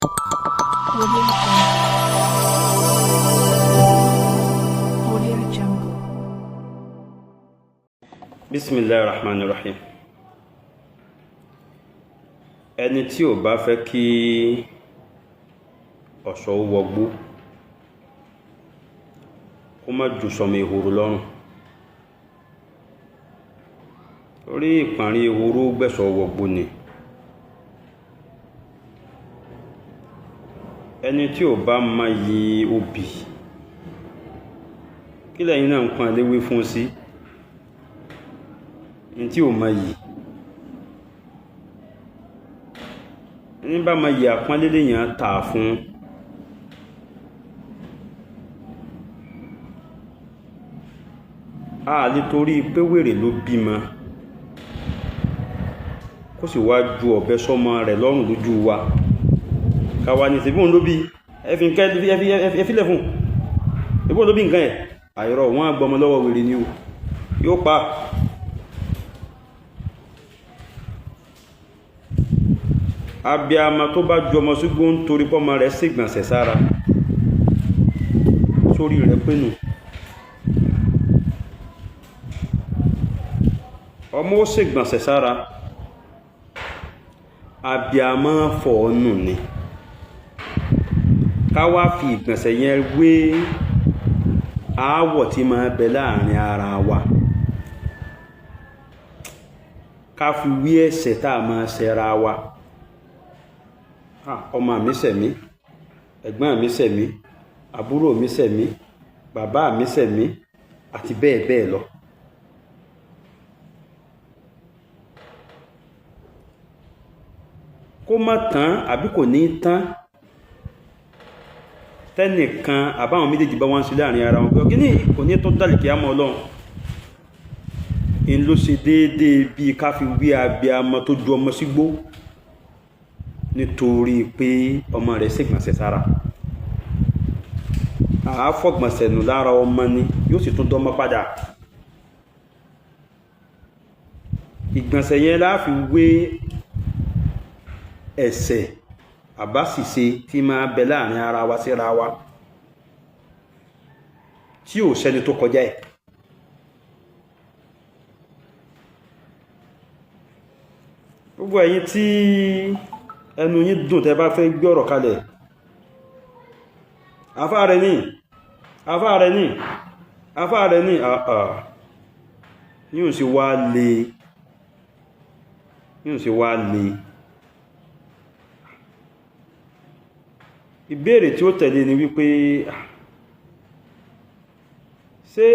Audio Jungle. Audio Jungle. Bismillahir Rahmanir Rahim. Ẹni tí ò bá fẹ́ kí ọ̀ṣọ́ ó wọgbó, kó má jù sọmọ ehoro lọ́rùn. Orí ìpànrí ehoro gbẹ̀sọ̀ wọgbó ni. Ẹni tí ò bá mọ iyì obì, kí lẹ́yìn náà ń pọn léwé fún sí? Ní tí ò mọ yìí, ní bá mọ yìí, àpọ́nlé lèèyàn tà fún. A lè torí pé wèrè ló bímọ kó sì wá ju ọ̀bẹ sọ́mọ rẹ̀ lọ́rùn lójú wa, káwa ní ṣebí òun ló bí, ẹ fi nǹkan ẹ fílẹ̀ fún, ṣebí òun ló bí nǹkan ẹ̀. Àìrọ̀ wọn á gbọmọ lọ́wọ́ wèrè ni o, yóò pa. Abiamọ tó bá ju ọmọ sígbó ń torí pọ́mọ rẹ̀ ṣègbọ̀nsẹ̀ sára sórí rẹ̀ pinnu, ọmọ ó ṣègbọ̀nsẹ̀ sára, abiamọ fọ̀ ọ́ nù ni. Ká wá fi ìgbọ̀nsẹ̀ yẹn wé aáwọ̀ tí máa bẹ láàrin ara wa, ká fi wí ẹ̀ṣẹ̀ tá a máa ṣẹra wa. Ọmọ mi ṣẹ̀ mí, ẹ̀gbọ́n mi ṣẹ̀ mí, àbúrò mi ṣẹ̀ mí, bàbá mi ṣẹ̀ mí, àti bẹ́ẹ̀ bẹ́ẹ̀ lọ. Kó má tán àbí kò ní tán, tẹ́nìkan àbáwọn méjèèjì bá wọ́n sí láàrin ara wọn pé kí ní kò ní tó dálì kí á mọ́ Ọlọ́run in ló ṣe déédéé bí ká fi wí abiamọ tó ju ọmọ sígbó nítorí pé ọmọ rẹ̀ ṣègbọ̀nsẹ̀ sára. Àáfọ̀gbọ̀nsẹ̀ nù lára ọmọ ni yóò sì tún dọ́mọ padà. Ìgbọ̀nsẹ̀ yẹn la fi wé ẹ̀ṣẹ̀ àbáṣìṣe tí máa bẹ láàrin ara wa síra wa tí ò sẹ́ni tó kọjá ẹ̀. Gbogbo ẹ̀yin tí ẹnu yín dùn tẹ́ bá fẹ́ gbé ọ̀rọ̀ kalẹ̀, àfáà rẹ̀ ní, àfáà rẹ̀ ní, àfáà rẹ̀ ní, àà yíò sì wá lè, yíò sì wá lè. Ìbéèrè tí ó tẹ̀lé ni wípé ṣé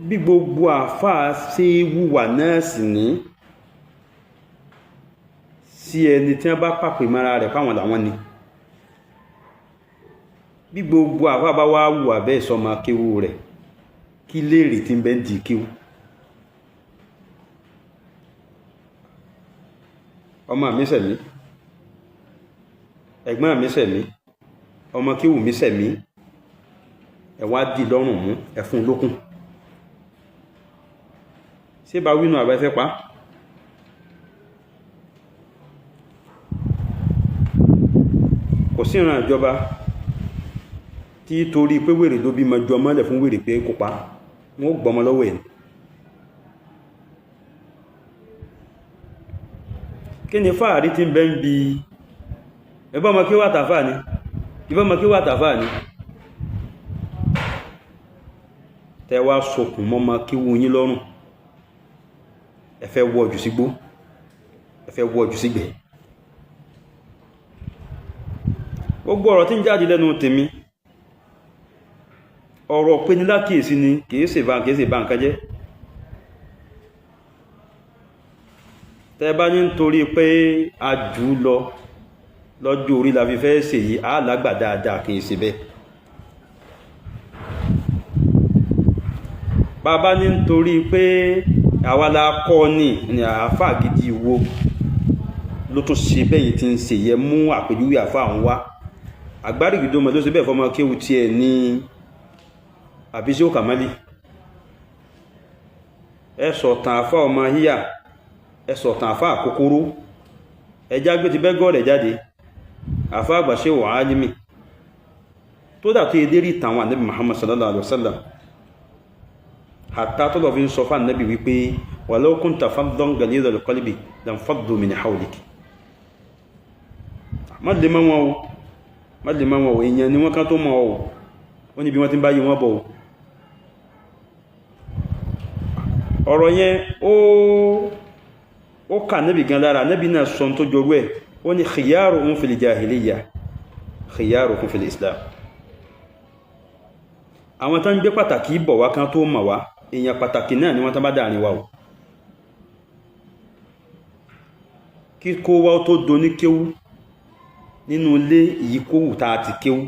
bí gbogbo àfáà ṣe wùwà náà sì ní sí ẹni tí wọ́n bá pàpè mọ́ra rẹ̀ fáwọn làwọn ni? Bí gbogbo àfáà bá wá wùwà bẹ́ẹ̀ sọmọ kéwú rẹ̀, kí léèrè tí ń bẹ ń di kéwú? Ọmọ mi ṣẹ̀ mí, ẹ̀gbọ́n mi ṣẹ̀ mí, ọmọ kéwú mi ṣẹ̀ mí, ẹ wá dì lọ́rùn mú, ẹ fún lókun. Ṣé bá wínú àbẹ́ fẹ́ pa? Kò sí ìran ìjọba tí torí pé wèrè ló bímọ ju ọmọ lẹ̀ fún wèrè pé kó pa, wọ́n ó gbọmọ lọ́wọ́ ẹ̀. Kí ni fáàrí tí ń bẹ ń bi ẹbọ́ ọmọ kí wà tàfà ni, ìbọn ọmọ kí wà tàfà ni tẹ wá sokùn mọ́mọ kí wú yín lọ́rùn, ẹ fẹ́ wọ́ jù sígbó, ẹ fẹ́ wọ́ jù sígbẹ̀. Gbogbo ọ̀rọ̀ tí ń jáde lẹ́nu tèmi, ọ̀rọ̀ pé ní lákìísí ni, kìí ṣe bá, kìí ṣe bá nǹkan jẹ́. Tẹ bá ní nítorí pé a jù lọ lọ́jọ́ orí la fi fẹ́ ṣe yìí, a lágbà dáadáa, kìí ṣe bẹ́ẹ̀. Bàbá ní nítorí pé àwa la kọ́ ní àáfà gidi wo ló tún ṣe bẹ́yìn tí ń ṣe yẹ mú àpèjúwe àáfà ń wá. Àgbárígidó mọ̀ ló ṣe bẹ́ẹ̀ fọmọ kéwù tiẹ̀ ní àbísí òkàmálì. Ẹ sọ̀tàn àáfà ọmọ híyà, ẹ sọ̀tàn àáfà àkókóró, ẹjá gbé ti bẹ́gọ́ rẹ̀ jáde. Àfá àgbà ṣe wà álímì tó dà tó edérí ìtàwọn ànábì Muhammad sallallahu alaihi wasallam, àtà tó lọ fi ń sọ fún ànábì wípé walau kunta faddan ghalidhal qalbi lanfaddu min hawlik. Má lè mọ́ wọn o, má lè mọ́ wọn o, èèyàn ni wọ́n kán tó mọ́ o, ó ní bí wọ́n ti ń bá yí wọ́n bọ̀ o. Ọ̀rọ̀ yẹn ó kà níbi gan lára. Níbi náà sọ tó jọrú ẹ̀, ó ní khiyaruhum fil jahiliya khiyaruhum fil islam. Àwọn tán ń gbé pàtàkì bọ̀ wá kán tó mọ̀ wá, èèyàn pàtàkì náà ni wọ́n tán bá dáàrin wa o. Kí kó wá tó doní kéwú nínú ilé ìyíkówù tá a ti kéwú,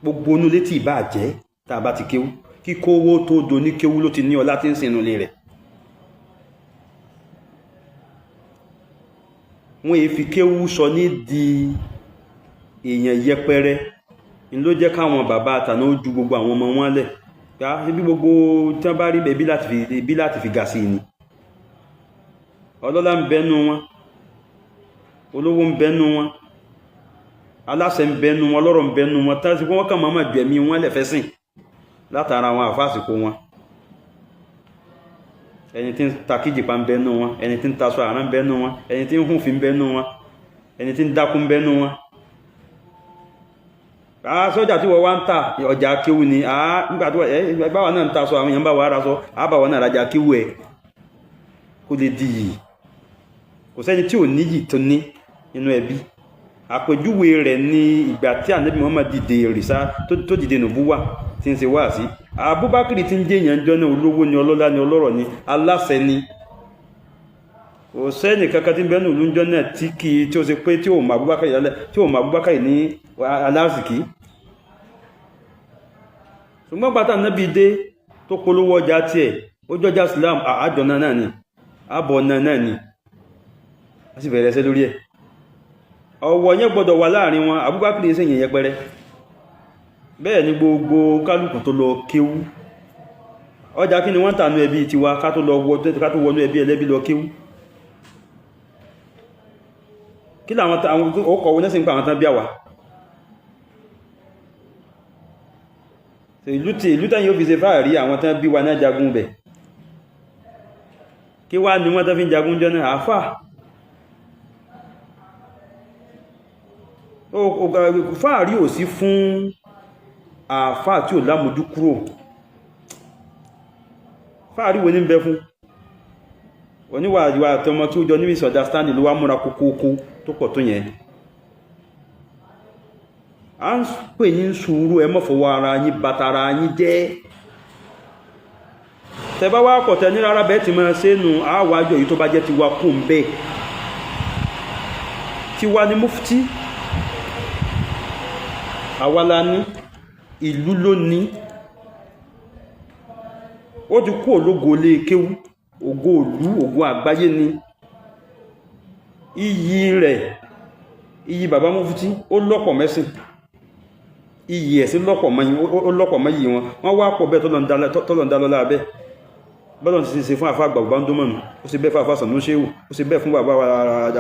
gbogbo inú ilé tí ìbá jẹ́ tá a bá ti kéwú, kíkó owó tó doní kéwú ló ti ní ọlá tí ń sin inú ilé rẹ̀. Wọ́n èé fi kéwú sọ ní di èèyàn yẹpẹrẹ, ní ló jẹ́ káwọn bàbá àtàná ó ju gbogbo àwọn ọmọ wọn lẹ̀. Bí gbogbo tí wọ́n bá rí bẹ̀ bí láti fi gà sí ni. Ọlọ́lá ń bẹnu wọn, olówó ń bẹnu wọn, aláṣẹ ń bẹnu wọn, ọlọ́rọ̀ ń bẹnu wọn, tásí wọ́n kàn máa ju ẹ̀mí wọn lẹ̀ fẹ́sìn látara àwọn àfáàsìkò wọn. Ẹni tí ń ta kíjìpá ń bẹnu wọn, ẹni tí ń taṣọ àrán ń bẹnu wọn, ẹni tí ń húnfin ń bẹnu wọn, ẹni tí ń dákú ń bẹnu wọn. Sọ́jà tí wọ́n wá ń tà ọjà kéwú ni, nígbà tí báwa náà ń taṣọ, àwọn èèyàn bá wa raṣọ, àbáwa náà rajà kéwú ẹ̀ kó lè di yìí. Kò sẹ́ni tí ò níyì tó ní nínú ẹbí. Àpèjúwe rẹ̀ ní ìgbà tí Ànábì Muhammad dìde rìsá tó dìde nùbúwà tí ń ṣe wáàsí. Abubakar tí ń jẹ́ èèyàn jọ náà, olówó ni, ọlọ́lá ni, ọlọ́rọ̀ ni, aláṣẹ ni. Kò sẹ́ni kankan tí ń bẹ́nu ìlú jọ náà tí kì í tí ó ṣe pé tí ò mọ Abubakar lálẹ́, tí ò mọ Abubakar ní alásìkí. Ṣùgbọ́n bàtà Ànábì dé tó polówó ọjà tiẹ̀, ó jọjà Islam, àjọ náà ni, àbọ̀ náà ni, a sì bẹ̀rẹ̀ ẹsẹ̀ lórí ẹ̀. Ọ̀wọ̀ yẹn gbọ́dọ̀ wà láàrin wọn. Abubakar ṣe yẹn yẹpẹrẹ. Bẹ́ẹ̀ ni gbogbo kálukú tó lọ kéwú. Ọjà kí ni wọ́n tànú ẹbí tiwa ká tó wọnú ẹbí ẹlẹ́bí lọ kéwú. Kí làwọn ọkọ̀ wọn nẹ́sìn pa àwọn tán bí àwà. Ìlú tẹ́yìn ó fi ṣe fáàrí àwọn tán bí wa náà jagun bẹ̀. Kí wá ni wọ́n tán fi ń jagun jọ náà? Àfà. Fáàrí ò sí fún àfà tí ò lámojú kúrò. Fáàrí wo ní ń bẹ fún? Oníwà ìwà àtọmọ tí ó jọ ní misunderstanding ló wá múra kókóókó tó pọ̀ tó yẹn. A ń pè ní sùúrù, ẹ má fọwọ́ ara yín bàtàrà yín jẹ́. Tẹ bá wá pọ̀ tẹ ní rárá bẹ́ẹ̀ ti máa ṣe nù, àwájọ yìí tó bá jẹ́ tiwa kù ń bẹ́ẹ̀. Tiwa ni mufti, àwa la ní, ìlú ló ní. Ó ti kú ológo ilé kéwú, ògo ìlú, ògo àgbáyé ni. Iyì rẹ̀, iyì bàbá mufti, ó lọ́pọ̀ mẹ́sìn. Iyì ẹ̀sìn lọ́pọ̀ mọ́ iyì wọn. Wọ́n wá pọ̀ bẹ́ẹ̀ tọ́lọ̀ ń dá lọ́lá abẹ́. Bọ́lọ̀ ti ṣe fún àfá àgbà bàbá ń dómọ̀nù, ó ṣe bẹ́ẹ̀ fún àfá Sànú Ṣéhù, ó ṣe bẹ́ẹ̀ fún bàbá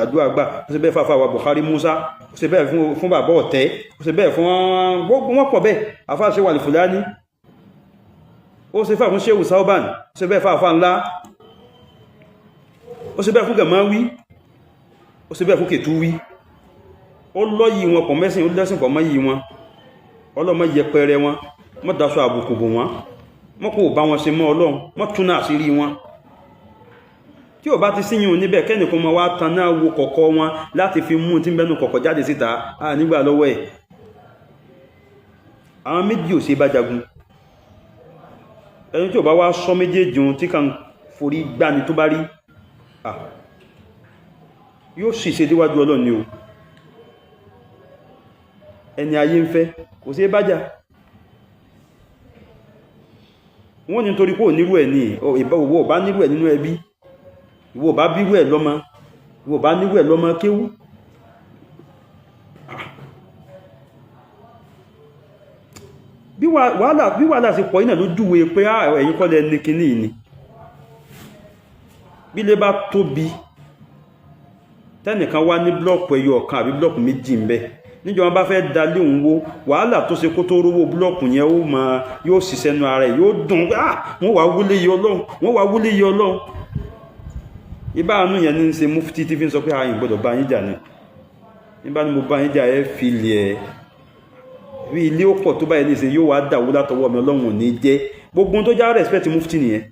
àdúrà gbà, ó ṣe bẹ́ẹ̀ fún àfá wa Buhari Musa, ó ṣe bẹ́ẹ̀ fún bàbá Ọ̀tẹ́, ó ṣe bẹ́ẹ̀ fún wọ́n pọ̀ bẹ́ẹ̀, àfá Ṣéhù Al-Fulani, ó ṣe fún Ṣéhù Sauban, ó ṣe bẹ́ẹ̀ fún àfá ńlá, ó ṣe bẹ́ẹ̀ fún Gàmáwí, ó ṣe bẹ́ẹ̀ fún Kètúwí. Ó lọ́yìí wọn pọ̀ mẹ́sìn, ó lẹ́sìn pọ̀ mọ́ yìí wọn. Ọlọ́mọ yẹpẹrẹ wọn, mọ́ daṣọ àbùkù bò wọ́n, mọ́ kò bá wọn ṣe mọ́ Ọlọ́run, mọ́ túnà àṣírí wọn. Tí ò bá ti síyìn níbẹ̀, kẹ́nìkan máa wá taná wo kọ̀kọ̀ wọn láti fi mú tí ń bẹ́nu kọ̀kọ̀ jáde síta, a nígbà lọ́wọ́ ẹ̀. Àwọn méjì ò ṣe bá jagun. Ẹni tí ò bá wá sọ méjèèjì ohun tí kàn forí gbáni tó bá rí, yóò sì ṣe déwájú Ọlọ́run ni o. Ẹni ayé ń fẹ́ kò ṣe bá jà. Wọ́n ní torí pé ò nírú ẹ̀ ní ìwọ ò bá nírú ẹ̀ nínú ẹbí, ìwọ ò bá bírú ẹ̀ lọ́mọ, ìwọ ò bá nírú ẹ̀ lọ́mọ kéwú. Bí wàhálà ṣe pọ̀ iná ló júwe pé ẹ̀yin kọ́ lẹ ní kíní ni. Bí ilé bá tóbi Tẹ́nìkan wá ní blọ́ọ̀kù ẹyọ kan àbí blọ́ọ̀kù méjì ń bẹ, níjọ wọn bá fẹ́ dalé òun wó, wàhálà tó ṣe kó tó rówó blọ́ọ̀kù yẹn, ó mọ yóò ṣiṣẹ́ nu ara ẹ̀, yóò dùn pé ah, wọ́n wá wúlé yìí Ọlọ́run, wọ́n wá wúlé yìí Ọlọ́run. Ibà àánú yẹn ní ṣe mufti tí fi ń sọ pé àyìn gbọ́dọ̀ bá yín jà ní. Nígbà ní mo bá yín jà, ẹ fi ilẹ̀ ẹ bí ilé ó pọ̀ tó báyìí ní ìsìn, yóò wá dàwó látọwọ́ mi. Ọlọ́run ò ní jẹ́. Gbogbo tó já respect mufti nìyẹn.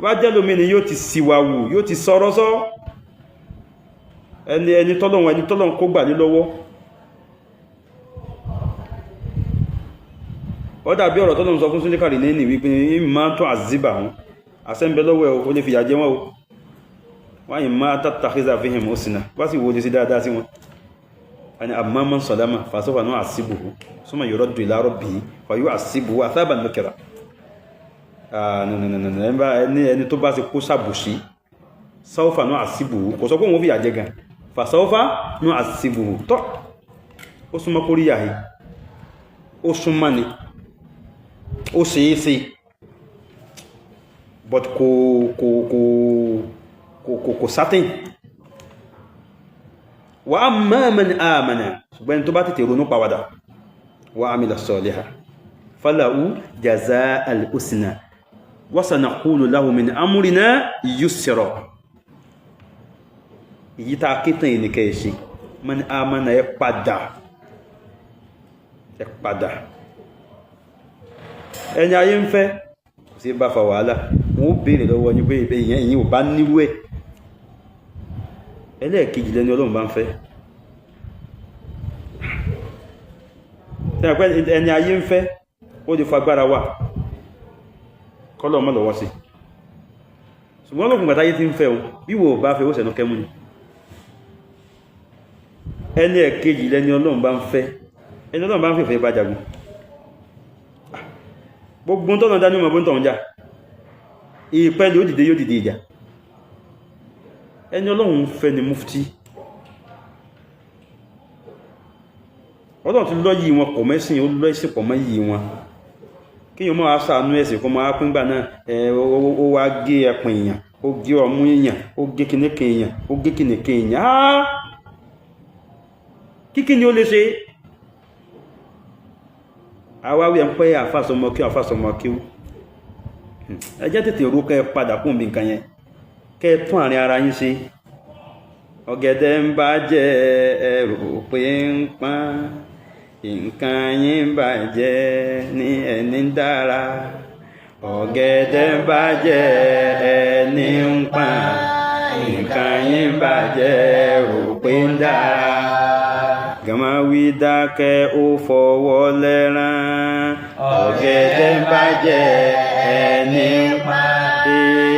Bá jẹ́ lómi ni, yóò ti siwàwù, yóò ti sọ̀rọ̀ sọ ẹni ẹni tọ́lọ́run, ẹni tọ́lọ́run kó gbà ní lọ́wọ́. Ó dàbí ọ̀rọ̀ tọ́lọ́run sọ fún Súlíkàrì ní wípé ìmá tó àzíbà wọn, àṣẹ ń bẹ lọ́wọ́ ẹ̀, ó lè fìyà jẹ wọ́n o. Wọ́n yìí máa tàtàkìzà fi hìm ó sinà wá sí wo lè sí dáadáa sí wọn. Ani amma man salama fasawfa nu'assibuhu summa yuraddu ila rabbihi fa yu'assibuhu athaban nukira. Ẹni tó bá ti kó sàbòsí, sawfa nu'assibuhu, kò sọ pé òun fìyà jẹ gan, fasawfa nu'assibuhu, tọ́ ó súnmọ́ kórí yàhí, ó súnmọ́ ni, ó ṣeéṣe, but kò certain. Wa amma man amana, ṣùgbọ́n tó bá tètè ronú pàwàdà, wa amila saliha, falahu jazaa al-husna wa sanaqulu lahu min amrina yusra. Èyí tá a ké tán yìí ní kẹ́ ẹ ṣe. Man amana, ẹ padà, ẹ padà. Ẹni ayé ń fẹ́ kò sí bá fa wàhálà, wọn ó béèrè lọ́wọ́ yín pé ìyẹn ìyẹn ò bá nírú ẹ̀. Ẹlẹ́ẹ̀kejì lẹ́ni Ọlọ́run bá ń fẹ́. Ẹni ayé ń fẹ́ ó lè fagbára wà kọ́lọ̀ mọ́ lọ́wọ́ sí, ṣùgbọ́n lókùn gbàtáyé tí ń fẹ́ o, bí wò bá fẹ́ ó sẹ̀nú kẹmú ni. Ẹni ẹ̀kejì lẹ́ni Ọlọ́run bá ń fẹ́. Ẹni Ọlọ́run bá ń fẹ́ bá jagun, gbogbo tọ́nà dání mọ̀ bó ń tọ̀ ń jà, ìpẹ́lẹ̀ ó dìde, yóò dìde ìjà. Ẹni Ọlọ́run fẹ́ ni mufti. Ọlọ́run ti lọ́ yìí wọn pọ̀ mẹ́sìn, ó lọ́ ẹ̀sìn pọ̀ mọ́ yìí wọn. Kí yóò máa ṣàánú ẹ̀sìn kó máa pín gbà náà, ó wá gé ẹpìn èèyàn, ó gé ọmú èèyàn, ó gé kìnìkì èèyàn, ó gé kìnìkì èèyàn. Á kíkí ni ó lè ṣe? Àwáwí ẹ̀ ń pẹ́ àfàsọmọ kí àfàsọmọ kí ó ẹ jẹ́ tètè rú kẹ́ padà kún bí nǹkan yẹn, kẹ́ tún àárín ara yín ṣe. Ọ̀gẹ̀dẹ̀ ń bàjẹ́, ẹrù pé ń pọ́n, nǹkan yín bàjẹ́ ní ẹni ń dára. Ọ̀gẹ̀dẹ̀ ń bàjẹ́, ẹni ń pọ́n, nǹkan yín bàjẹ́, ẹrù pé ń dára. Gàmáwí dákẹ́, ó fọwọ́ lẹ́rán. Ọ̀gẹ̀dẹ̀ ń bàjẹ́, ẹni ń pọ́n,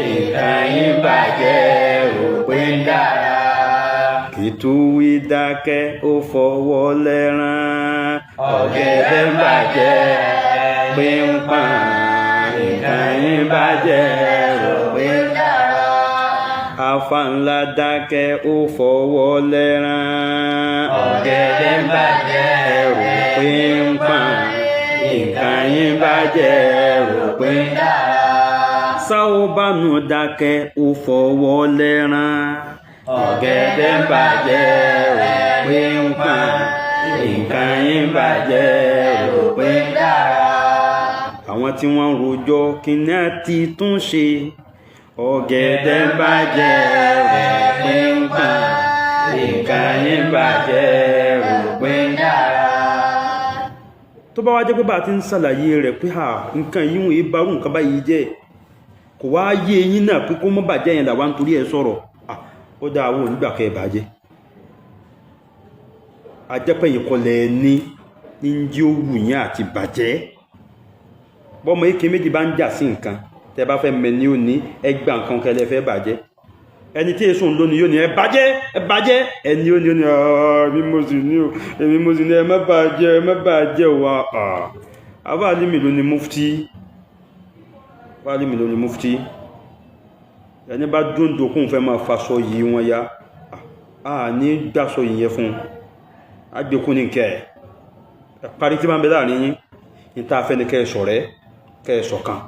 nǹkan yín bàjẹ́, ẹrù pé ń dára. Kìtúwí dákẹ́, ó fọwọ́ lẹ́rán. Ọ̀gẹ̀dẹ̀ ń bàjẹ́, pé ń pọ́n, nǹkan yín bàjẹ́, rò pé ń dára. Afa ńlá dákẹ́, ó fọwọ́ lẹ́rán. Ọ̀gẹ̀dẹ̀ ń bàjẹ́, rò pé ń pọ́n, nǹkan yín bàjẹ́, rò pé ń dára. Sáwọ́bánu dákẹ́, ó fọwọ́ lẹ́rán. Ọ̀gẹ̀dẹ̀ ń bàjẹ́, rò pé ń pọ́n, nǹkan yín bàjẹ́, rò pé ń dára. Àwọn tí wọ́n ń rojọ́ kí ní àti tún ṣe. Ọ̀gẹ̀dẹ̀ ń bàjẹ́, rò pé ń pọ́n, nǹkan yín bàjẹ́, rò pé ń dára. Tó bá wá jẹ́ pé bá a ti ń ṣàlàyé rẹ̀ pé nǹkan yìí wọ́n bá rú nǹkan báyìí jẹ́, kò wá yé eyín náà pé kó mọ́ bàjẹ́ yẹn làwa nítorí ẹ̀ sọ̀rọ̀, ó dá àwọn onígbà kẹ́ ẹ̀ bàjẹ́. Ajẹ́pẹ̀yìn kọlẹ̀ ní ní jí ó wù yín àti bàjẹ́. Bọ́mọ ike méjì bá ń jà sí nǹkan, tẹ́ bá fẹ́ mẹ ní òní, ẹ gba nǹkan kẹlẹ́ fẹ́ bàjẹ́. Ẹni tí èso ń lónìí yóò ní ẹ bàjẹ́, ẹ bàjẹ́. Ẹni ó ní ó ní èmi mo sì ní o, èmi mo sì ní, ẹ má bàjẹ́, ẹ má bàjẹ́ wa. Àbá alimi ló ní mufti, àbá alimi ló ní mufti. Ẹni bá dúndùn kóun fẹ́ máa faṣọ yìí wọn ya, a ní gbàṣọ yìí yẹn fún un, a gbé kún ní nkẹ́ ẹ̀ parí tí máa ń bẹ láàrin yín. Ní tá a fẹ́ ni kẹ́ ẹ ṣọ̀rẹ́, kẹ́ ẹ ṣọ̀kan.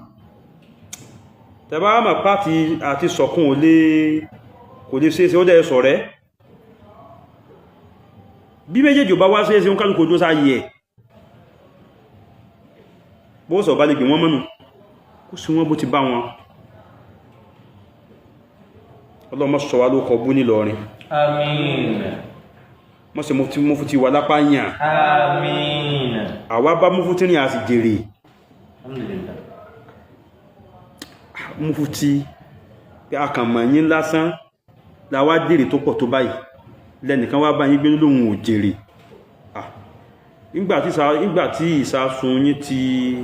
Tẹ́ bá mọ̀ pàtí àti ṣọ̀kan ò lè Kò lè ṣeéṣe, ó dẹ̀ sọ̀rẹ́. Bí méjèèjì ò bá wá ṣeéṣe, ń kálùkù ojú sáyé ẹ̀. Bó sọ̀ bá lè gbé wọ́n mọ́nu, kó sí wọ́n bó ti bá wọn. Ọlọ́mọ sọ wá ló kọ bú nílọrin. Àmín. Mọ́ sí mufti wà lápá yàn. Àmín. Àwa bá mufti ní a sì jèrè. Alhamdulillah. Mufti pé a kàn mọ̀ yín lásán la wá jèrè tó pọ̀ tó báyìí, lẹ́nìkan wá bá yín gbé lóhun ò jèrè. Nígbà tí ìsásun yín ti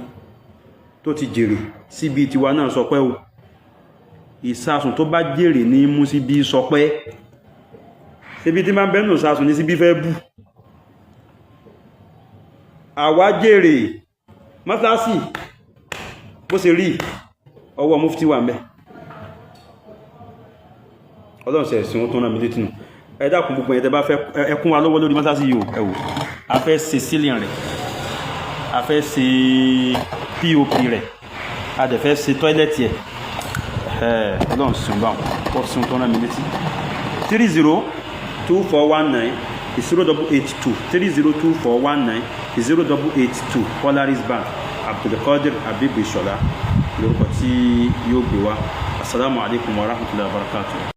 tó ti jèrè síbi tiwa náà sọ pé o ìsásun tó bá jèrè ní mú síbi sọ pé síbi tí máa ń bẹ́nu ìsásun ní síbi fẹ́ bù. Àwa jèrè mọ́sálásì bó ṣe rí ọwọ́ mufti wà mẹ́. Ọlọ́run ṣe ẹ̀sìn tó rán mi létí nù. Ẹ dákun, gbogbo ẹ̀yin tẹ́ bá fẹ́ ẹ kún wa lọ́wọ́ lórí mọ́sálásí yìí o. Ẹ wò, a fẹ́ ṣe ceiling rẹ̀, a fẹ́ ṣe POP rẹ̀, a dẹ̀ fẹ́ ṣe toilet ẹ̀. Ẹ̀ Ọlọ́run sùn bá wọn sùn tó rán mi létí. 3024190882, 3024190882, Polaris Bank, Abdulkadir Abibu Ìṣọ̀lá lórúkọ tí yóò gbé wá. Asalaamu alaykum wa rahmatulahi wa barakatuh.